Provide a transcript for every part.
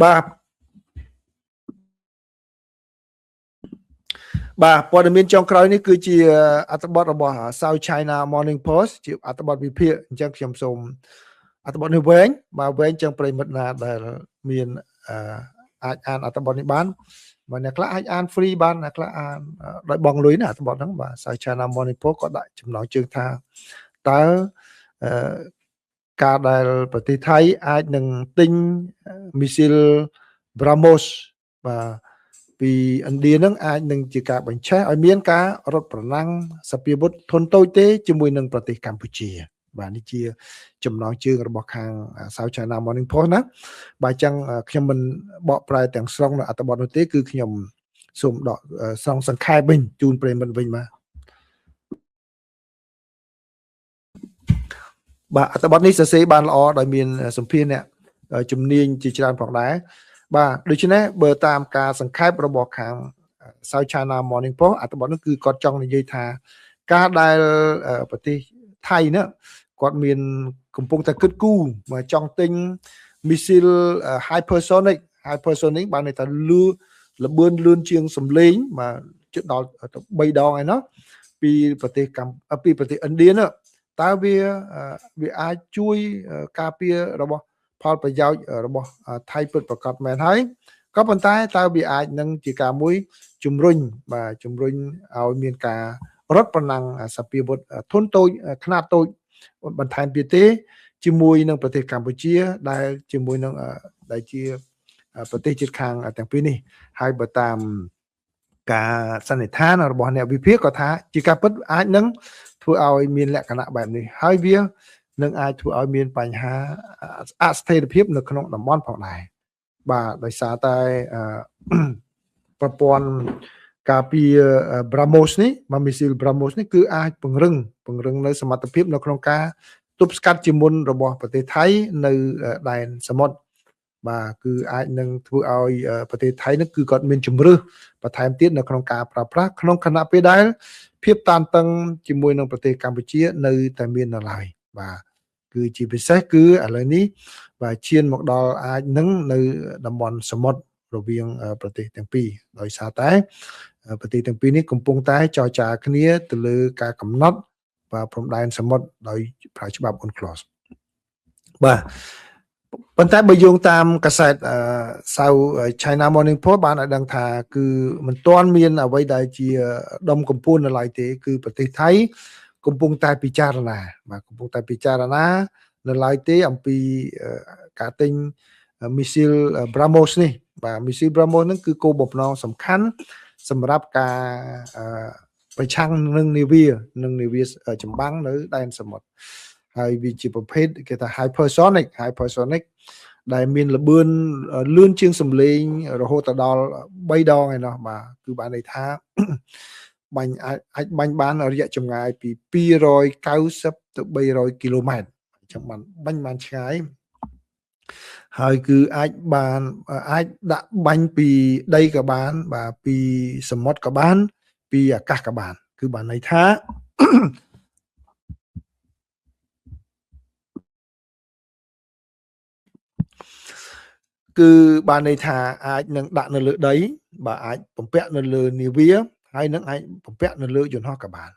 បាទបាទព័ត៌មានចុងក្រោយនេះគឺជាអត្ថបទរបស់ South China Morning Post ជាអត្ថបទវិភាគអញ្ចឹងខ្ញុំសូមអត្ថបទនេះវែងបាទវែងចឹងប្រិមិត្តណាដែលមានអាចអានអត្ថបទនេះបានបាទអ្នកខ្លះអាចអាន free បានអ្នកខ្លះអានដោយបង់លុយណាអត្ថបទហ្នឹងបាទ South China Morning Post ក៏ដាក់ចំណងជើងថាតើការដែលប្រទេសថៃអាចនឹងទិញមីស៊ីល BrahMos បាទពីឥណ្ឌានឹងអាចនឹងជាការបញ្ឆេះឲ្យមានការរត់ប្រណាំងសព្វាវុធធនតូចទេជាមួយនឹងប្រទេសកម្ពុជាបាទនេះជាចំណងជើងរបស់ខាង South China Morning Post ណាបាទអញ្ចឹងខ្ញុំមិនបកប្រែទាំងស្រុងនៅអត្ថបទនោះទេគឺខ្ញុំសូមដកស្រង់សង្ខេបវិញជូនប្រិយមិត្តវិញបាទបាទអត្ថបទនេះសរសេរបានល្អដោយមានសម្ភារអ្នកជំនាញជាច្រើនផងដែរបាទដូច្នេះបើតាមការសង្ខេបរបស់ខាង South China Morning Post អត្ថបទនោះគឺគាត់ចង់និយាយថាការដែលប្រទេសថៃនេះគាត់មានកំពុងតែគិតគូរមកចង់ទិញមីស៊ីល hypersonic hypersonic បានន័យថាលឿនលបឿនលឿនជាងសំឡេងបាទជិតដល់3ដងឯណោះពីប្រទេសកម្ពុជាពីប្រទេសឥណ្ឌានោះតើវាអាចជួយការពាររបស់ផលប្រយោជន៍របស់ថៃពិតប្រាកដមែនហើយក៏ប៉ុន្តែតើវាអាចនឹងជាការមួយជំរុញបាទជំរុញឲ្យមានការរត់ប្រណាំងសព្វាវុធធុនតូចខ្នាតតូចបន្ថែមទៀតទេជាមួយនឹងប្រទេសកម្ពុជាដែលជាមួយនឹងដែលជាប្រទេសជិតខាងទាំងពីរនេះហើយបើតាមការសន្និដ្ឋានរបស់អ្នកវិភាគក៏ថាជាការពិតអាចនឹងធ្វើឲ្យមានលក្ខណៈបែបនេះហើយវានឹងអាចធ្វើឲ្យមានបញ្ហាអស្ថិរភាពនៅក្នុងតំបន់ផងដែរបាទដោយសារតែប្រព័ន្ធការពារ BrahMos នេះបាទមីស៊ីល BrahMos នេះគឺអាចពង្រឹងនៅសមត្ថភាពនៅក្នុងការទប់ស្កាត់ជាមុនរបស់ប្រទេសថៃនៅដែនសមុទ្របាទគឺអាចនឹងធ្វើឲ្យប្រទេសថៃនេះគឺគាត់មានជំរឿសបន្ថែមទៀតនៅក្នុងការប្រើប្រាស់ក្នុងខណៈពេលដែលភាពតានតឹងជាមួយនឹងប្រទេសកម្ពុជានៅតែមាននៅឡើយបាទគឺជាពិសេសគឺឥឡូវនេះបាទឈានមកដល់អាចនឹងនៅតំបន់សមុទ្ររវាងប្រទេសទាំងពីរដោយសារតែប្រទេសទាំងពីរនេះកំពុងតែចរចាគ្នាទៅលើការកំណត់បាទព្រំដែនសមុទ្រដោយប្រើច្បាប់ UNCLOS បាទប៉ុន្តែបើយោងតាមកាសែត South China Morning Post បានឲ្យដឹងថាគឺមិនទាន់មានអ្វីដែលជាដុំកំភួននៅឡើយទេគឺប្រទេសថៃកំពុងតែពិចារណាបាទកំពុងតែពិចារណានៅឡើយទេអំពីការទិញមីស៊ីល BrahMos នេះបាទមីស៊ីល BrahMos ហ្នឹងគឺគោលបំណងសំខាន់សម្រាប់ការប្រឆាំងនឹងនាវាចម្បាំងនៅដែនសមុទ្រហើយវាជាប្រភេទគេថា hypersonic ដែលមានល្បឿនលឿនជាងសំឡេងរហូតដល់3ដងឯណោះបាទគឺបានន័យថាបាញ់អាចបាញ់បានរយៈចម្ងាយពី290ទៅ300គីឡូម៉ែត្រអញ្ចឹងបានបាញ់បានឆ្ងាយហើយគឺអាចបានអាចដាក់បាញ់ពីដីក៏បានបាទពីសមុទ្រក៏បានពីអាកាសក៏បានគឺបានន័យថាគឺបានន័យថាអាចនឹងដាក់នៅលើដីបាទអាចបំពាក់នៅលើនាវាហើយនឹងអាចបំពាក់នៅលើយន្តហោះក៏បាន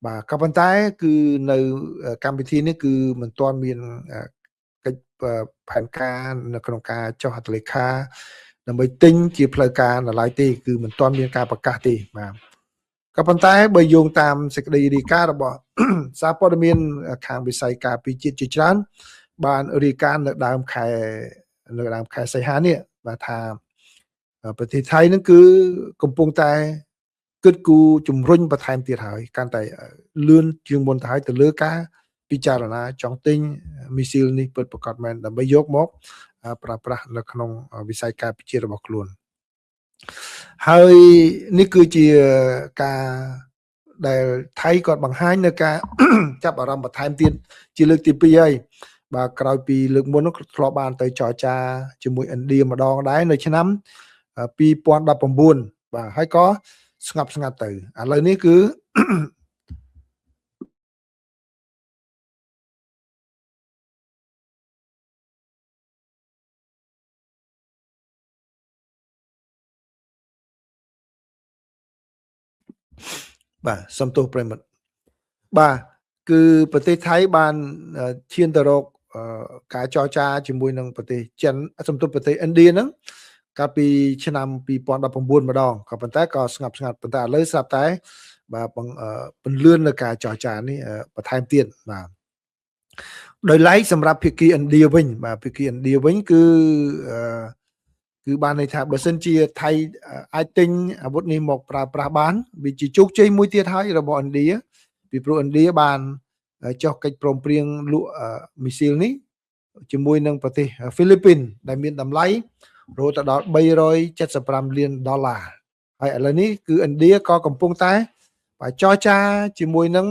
បាទក៏ប៉ុន្តែគឺនៅកម្មវិធីនេះគឺមិនទាន់មានកិច្ចផែនការនៅក្នុងការចុះហត្ថលេខាដើម្បីទិញជាផ្លូវការនៅឡើយទេគឺមិនទាន់មានការប្រកាសទេបាទក៏ប៉ុន្តែបើយោងតាមសេចក្តីរាយការណ៍របស់សារព័ត៌មានខាងវិស័យការពារជាតិជាច្រើនបានរាយការណ៍នៅដើមខែសីហានេះបាទថាប្រទេសថៃនឹងគឺកំពុងតែគិតគូរជំរុញបន្ថែមទៀតហើយកាន់តែលឿនជាងមុនទៅហើយទៅលើការពិចារណាចង់ទិញមីស៊ីលនេះពិតប្រាកដមែនដើម្បីយកមកប្រើប្រាស់នៅក្នុងវិស័យការពារជាតិរបស់ខ្លួនហើយនេះគឺជាការដែលថៃគាត់បង្ហាញនៅការចាប់អារម្មណ៍បន្ថែមទៀតជាលើកទី2ហើយបាទក្រោយពីលើកមុននោះធ្លាប់បានទៅចរចាជាមួយឥណ្ឌាម្ដងដែរនៅឆ្នាំ2019បាទហើយក៏ស្ងប់ស្ងាត់ទៅឥឡូវនេះគឺ បាទសំទោសប្រិមិត្តបាទគឺប្រទេសថៃបានឈានទៅរកការចរចាជាមួយនឹងប្រទេសចិនសំទោសប្រទេសឥណ្ឌាហ្នឹងកាលពីឆ្នាំ2019ម្ដងក៏ប៉ុន្តែក៏ស្ងប់ស្ងាត់ប៉ុន្តែឥឡូវស្រាប់តែបាទពន្លឿននៅការចរចានេះបន្ថែមទៀតបាទដោយឡែកសម្រាប់ភាគីឥណ្ឌាវិញបាទភាគីឥណ្ឌាវិញគឺគឺបានន័យថាបើសិនជាថៃអាចទិញអាវុធនេះមកប្រើប្រាស់បានវាជាជោគជ័យមួយទៀតហើយរបស់ឥណ្ឌាពីព្រោះឥណ្ឌាបានចុះកិច្ចព្រមព្រៀងលក់មីស៊ីលនេះជាមួយនឹងប្រទេសហ្វីលីពីនដែលមានតម្លៃរហូតដល់375លានដុល្លារហើយឥឡូវនេះគឺឥណ្ឌាក៏កំពុងតែបាទចរចាជាមួយនឹង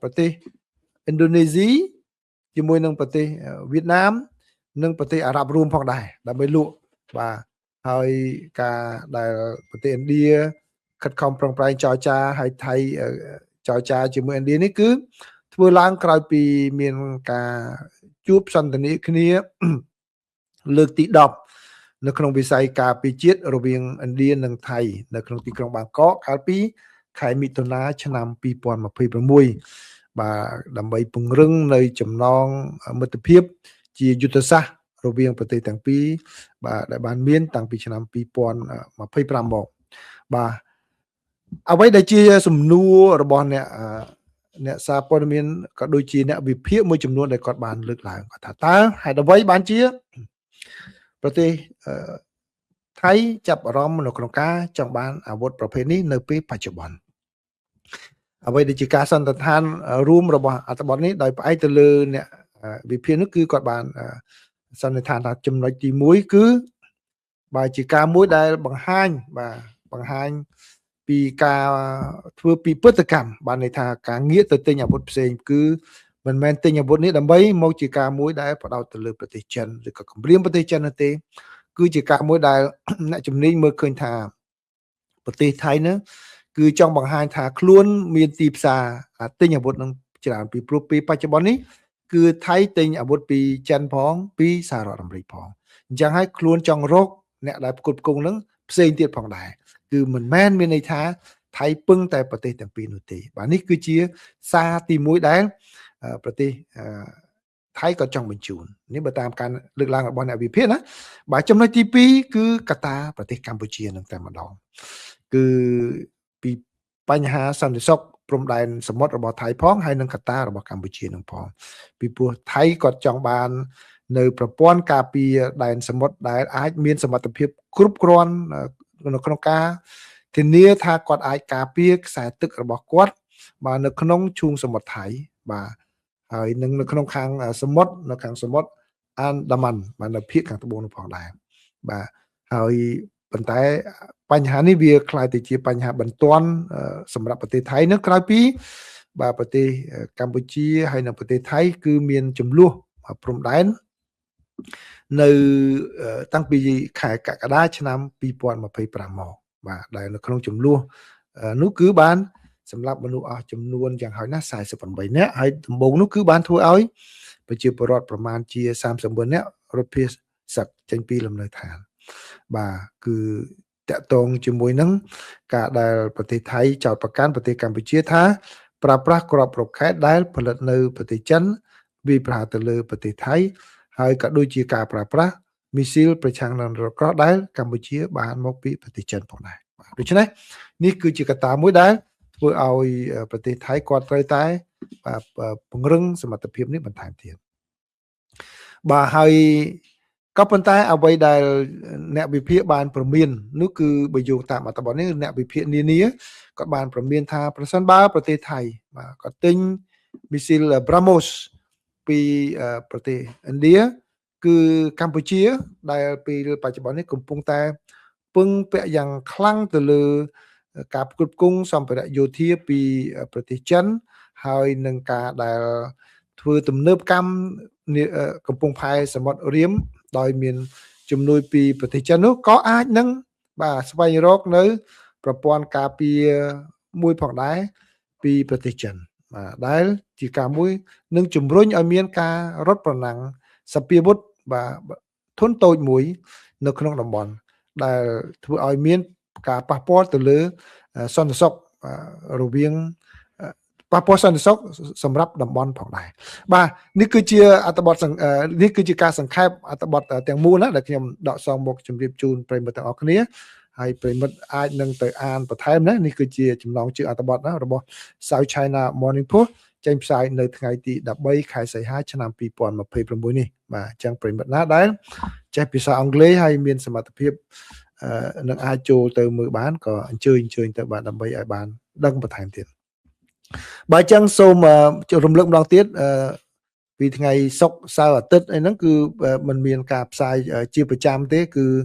ប្រទេសឥណ្ឌូនេស៊ីជាមួយនឹងប្រទេសវៀតណាមនិងប្រទេសអារ៉ាប់រួមផងដែរដើម្បីលក់បាទហើយការដែលប្រទេសឥណ្ឌាខិតខំប្រឹងប្រែងចរចាហើយថៃចរចាជាមួយឥណ្ឌានេះគឺធ្វើឡើងក្រោយពីមានការជួបសន្ទនាគ្នាលើកទី10នៅក្នុងវិស័យការពារជាតិរវាងឥណ្ឌានិងថៃនៅក្នុងទីក្រុងបាងកកកាលពីខែមិថុនាឆ្នាំ2026បាទដើម្បីពង្រឹងនៅចំណងមិត្តភាពជាយុទ្ធសាស្ត្ររវាងប្រទេសទាំងពីរបាទដែលបានមានតាំងពីឆ្នាំ2025មកបាទអ្វីដែលជាសំណួររបស់អ្នកសារព័ត៌មានក៏ដូចជាអ្នកវិភាគមួយចំនួនដែលគាត់បានលើកឡើងគាត់ថាតើហេតុអ្វីបានជាប្រទេសថៃចាប់អារម្មណ៍នៅក្នុងការចង់បានអាវុធប្រភេទនេះនៅពេលបច្ចុប្បន្នអ្វីដែលជាការសន្និដ្ឋានរួមរបស់អត្ថបទនេះដោយផ្អែកទៅលើអ្នកវិភាគនោះគឺគាត់បានសន្និដ្ឋានថាចំណុចទី1គឺបាទជាការមួយដែលបង្ហាញបាទបង្ហាញពីការធ្វើពិពិធកម្មបានន័យថាការងាកទៅទិញអាវុធផ្សេងគឺមិនមែនទិញអាវុធនេះដើម្បីមកជាការមួយដែលផ្ដោតទៅលើប្រទេសចិនឬក៏គម្រាមប្រទេសចិននោះទេគឺជាការមួយដែលអ្នកជំនាញមើលឃើញថាប្រទេសថៃនោះគឺចង់បង្ហាញថាខ្លួនមានទីផ្សារទិញអាវុធនឹងច្រើនពីព្រោះពេលបច្ចុប្បន្ននេះគឺថៃទិញអាវុធពីចិនផងពីសហរដ្ឋអាមេរិកផងអញ្ចឹងហើយខ្លួនចង់រកអ្នកដែលផ្គត់ផ្គង់នឹងផ្សេងទៀតផងដែរគឺមិនមែនមានន័យថាថៃពឹងតែប្រទេសទាំងពីរនោះទេបាទនេះគឺជាសារទី1ដែលប្រទេសថៃក៏ចង់បញ្ជូននេះបើតាមការលើកឡើងរបស់អ្នកវិភាគណាបាទចំណុចទី2គឺកត្តាប្រទេសកម្ពុជានឹងតែម្ដងគឺពីបញ្ហាសន្តិសុខព្រំដែនសមុទ្ររបស់ថៃផងហើយនិងកត្តារបស់កម្ពុជានឹងផងពីព្រោះថៃក៏ចង់បាននៅប្រព័ន្ធការពារដែនសមុទ្រដែលអាចមានសមត្ថភាពគ្រប់គ្រាន់នៅក្នុងការធានាថាគាត់អាចការពារខ្សែទឹករបស់គាត់បាទនៅក្នុងឈូងសមុទ្រថៃបាទហើយនឹងនៅក្នុងខាងសមុទ្រនៅខាងសមុទ្រអានដាម៉ាន់បាទនៅភាគខាងត្បូងនោះផងដែរបាទហើយប៉ុន្តែបញ្ហានេះវាក្លាយទៅជាបញ្ហាបន្ទាន់សម្រាប់ប្រទេសថៃនោះក្រោយពីបាទប្រទេសកម្ពុជាហើយនិងប្រទេសថៃគឺមានចំនួនព្រំដែននៅតាំងពីខែកក្កដាឆ្នាំ2025មកបាទដែលនៅក្នុងចំនួននោះគឺបានសម្រាប់មនុស្សអស់ចំនួនយ៉ាងហោចណាស់48នាក់ហើយដំបូងនោះគឺបានធ្វើឲ្យប្រជាពលរដ្ឋប្រមាណជា39នាក់រត់ភៀសសឹកចេញពីលំនៅឋានបាទគឺតាក់ទងជាមួយនឹងការដែលប្រទេសថៃចោទប្រកាន់ប្រទេសកម្ពុជាថាប្រើប្រាស់គ្រាប់រ៉ុកខែតដែលផលិតនៅប្រទេសចិនវាប្រហារទៅលើប្រទេសថៃហើយក៏ដូចជាការប្រើប្រាស់មីស៊ីលប្រឆាំងនឹងរថក្រោះដែលកម្ពុជាបានមកពីប្រទេសចិនផងដែរបាទដូច្នេះនេះគឺជាកត្តាមួយដែលធ្វើឲ្យប្រទេសថៃគាត់ត្រូវតែបាទពង្រឹងសមត្ថភាពនេះបន្ថែមទៀតបាទហើយក៏ប៉ុន្តែអ្វីដែលអ្នកវិភាគបានប្រមាននោះគឺបើយោងតាមអត្ថបទនេះអ្នកវិភាគនានាគាត់បានប្រមានថាប្រសិនបើប្រទេសថៃបាទគាត់ទិញមីស៊ីល BrahMos ពីប្រទេសឥណ្ឌាគឺកម្ពុជាដែលពេលបច្ចុប្បន្ននេះកំពុងតែពឹងពាក់យ៉ាងខ្លាំងទៅលើការផ្គត់ផ្គង់សម្ភារៈយោធាពីប្រទេសចិនហើយនឹងការដែលធ្វើទំនើបកម្មកំពង់ផែសមុទ្ររៀមដោយមានជំនួយពីប្រទេសចិននោះក៏អាចនឹងបាទស្វែងរកនៅប្រព័ន្ធការពារមួយផងដែរពីប្រទេសចិនបាទដែលជាការមួយនឹងជំរុញឲ្យមានការរត់ប្រណាំងសព្វាវុធបាទធុនតូចមួយនៅក្នុងតំបន់ដែលធ្វើឲ្យមានការប៉ះពាល់ទៅលើសន្តិសុខ រវាងប៉ះពាល់សន្តិសុខសម្រាប់តំបន់ផងដែរ។ បាទ នេះគឺជាអត្ថបទ នេះគឺជាការសង្ខេបអត្ថបទទាំងមូលណា ដែលខ្ញុំដកស្រង់មកជម្រាបជូនប្រិយមិត្តទាំងអស់គ្នា ហើយប្រិមិត្តអាចនឹងទៅអានបន្ថែមណា។ នេះគឺជាចំណងជើងអត្ថបទណារបស់ South China Morning Post ចេញផ្សាយនៅថ្ងៃទី13ខែសីហាឆ្នាំ2026នេះ។ បាទ អញ្ចឹងប្រិមិត្តណាដែលចេះភាសាអង់គ្លេស ហើយមានសមត្ថភាពនឹងអាចចូលទៅមើលបាន ក៏អញ្ជើញទៅ បាទ ដើម្បីឲ្យបានដឹងបន្ថែមទៀត។ បើអញ្ចឹងសូមរំលឹកម្ដងទៀត ពីថ្ងៃសុក្រ សៅរ៍ អាទិត្យអីហ្នឹង គឺมันមានការផ្សាយជាប្រចាំទេ គឺ